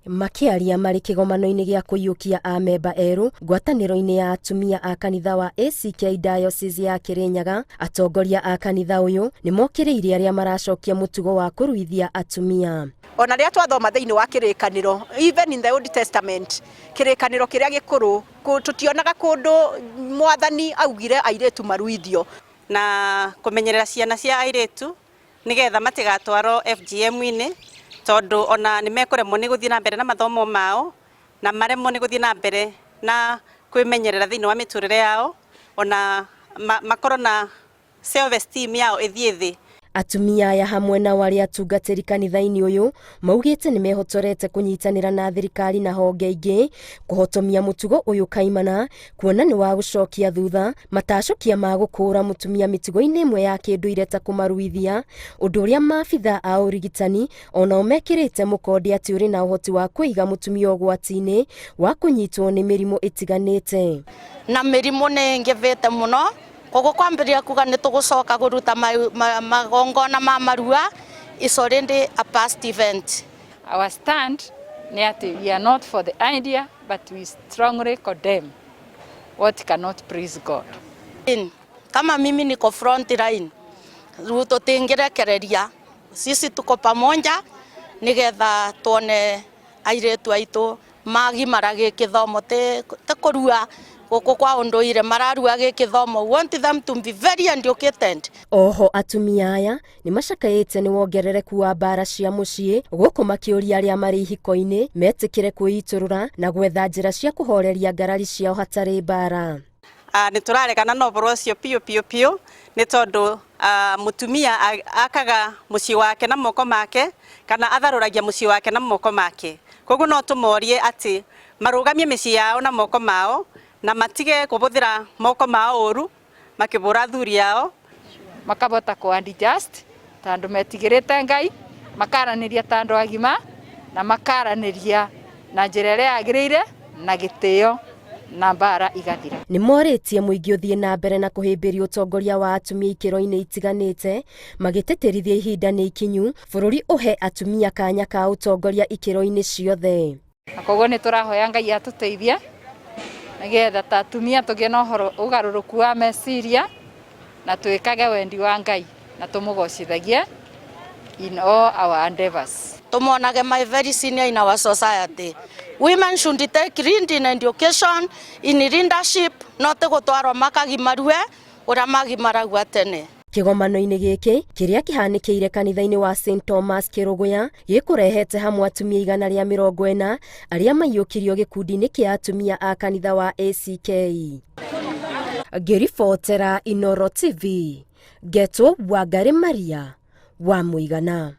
Makĩaria marĩ kĩgomano-inĩ gĩa kũiyũkia amemba erũ ngwatanĩro-inĩ ya atumia a kanitha wa ACK Diocese ya Kĩrĩnyaga, atongoria a kanitha ũyũ nĩ mokĩrĩire arĩa maracokia mũtugo wa kũruithia atumia. Ona rĩrĩa twathoma thĩinĩ wa kĩrĩkanĩro, even in the Old Testament, kĩrĩkanĩro kĩrĩa gĩkũrũ, tũtionaga kũndũ mwathani augire airĩtu maruithio. Na kũmenyerera ciana cia airĩtu nĩgetha matigatwarwo FGM-inĩ tondũ ona nĩ mekũremwo nĩ gũthiĩ na mbere na mathomo mao na maremwo nĩ gũthiĩ na mbere na kwĩmenyerera thĩinĩ wa mĩtũrĩre yao ona makorwo na self esteem yao ĩthiĩ thĩ. Atumia aya hamwe nao arĩa atungatĩri kanitha-inĩ ũyũ maugĩte nĩ mehotorete kũnyitanĩra na thirikari na honge ingĩ kũhotomia mũtugo ũyũ kaimana kuona nĩ wa gũcokia thutha matacũkia ma gũkũũra mũtumia mĩtugo-inĩ ĩmwe ya kĩndũire ta kũmaruithia, ũndũ ũrĩa maabitha a ũrigitani onao mekĩrĩte mũkonde atĩ ũrĩ na ũhoti wa kũiga mũtumia ũgwati-inĩ wa kũnyitwo nĩ mĩrimũ ĩtiganĩte. Na mĩrimũ nĩ ĩingĩvĩte mũno, koguo kwambĩrĩria kuga nĩ tũgũcoka kũruta magongona ma marua is already a past event. Our stand nĩ atĩ we are not for the idea but we strongly condemn what cannot please God. Kama mimi niko front line, rĩu tũtingĩrekereria, sisi tuko pamoja nĩgetha tuone airĩtu aitũ magimara gĩkĩthomo ti kũrua gũkũ kwa ũndũire mararua gĩkĩthomo. We want them to be very educated. Oho atumia aya nĩ macakaĩte nĩ wongerereku wa mbara cia mũciĩ gũkũ makĩũria arĩa marĩ ihiko-inĩ metĩkĩre kwĩitũrũra na gwetha njĩra cia kũhoreria ngarari ciao hatarĩ mbara. Nĩ tũraregana na ũhoro ũcio piũ piũ piũ nĩ tondũ mũtumia akaga mũciĩ wake na moko make kana atharũragia mũciĩ wake na moko make. Koguo no tũmorie atĩ marũgamie mĩciĩ yao na moko mao na matige kũhũthĩra moko mao ũru makĩbũra athuri ao. Makabota kũ adjust ta andũ metigĩrĩte Ngai, makaranĩria ta andũ agima na makaranĩria na njĩra ĩrĩa yagĩrĩire na gĩtĩo na mbara igathira. Nĩ morĩtie mũingĩ ũthiĩ na mbere na kũhĩmbĩria ũtongoria wa atumia ikĩro-inĩ itiganĩte, magĩtĩtĩrithia ihinda nĩ ikinyu bũrũri ũhe atumia kanya ka ũtongoria ikĩro-inĩ ciothe. Na koguo nĩ tũrahoya Ngai atũteithie nĩgetha ta atumia tũgĩe na ũhoro ũgarũrũku wa meciria na twĩkage wendi wa Ngai na tũmũgocithagie in all our endeavors. Tumonage my very senior in our society. Women should take lead in education, in leadership, not gũtwarwo makagimarue ũrĩa magimaragua tene. Kĩgomano-inĩ gĩkĩ kĩrĩa kĩhanĩkĩire kanitha-inĩ wa St Thomas Kĩrũgũya gĩkũrehete hamwe atumia 140 arĩa maiyũkirio gĩkundi-inĩ kĩa atumia a kanitha wa ACK. Ngĩribotera Inooro TV, ngetwo Wangarĩ Maria wa Mũigana.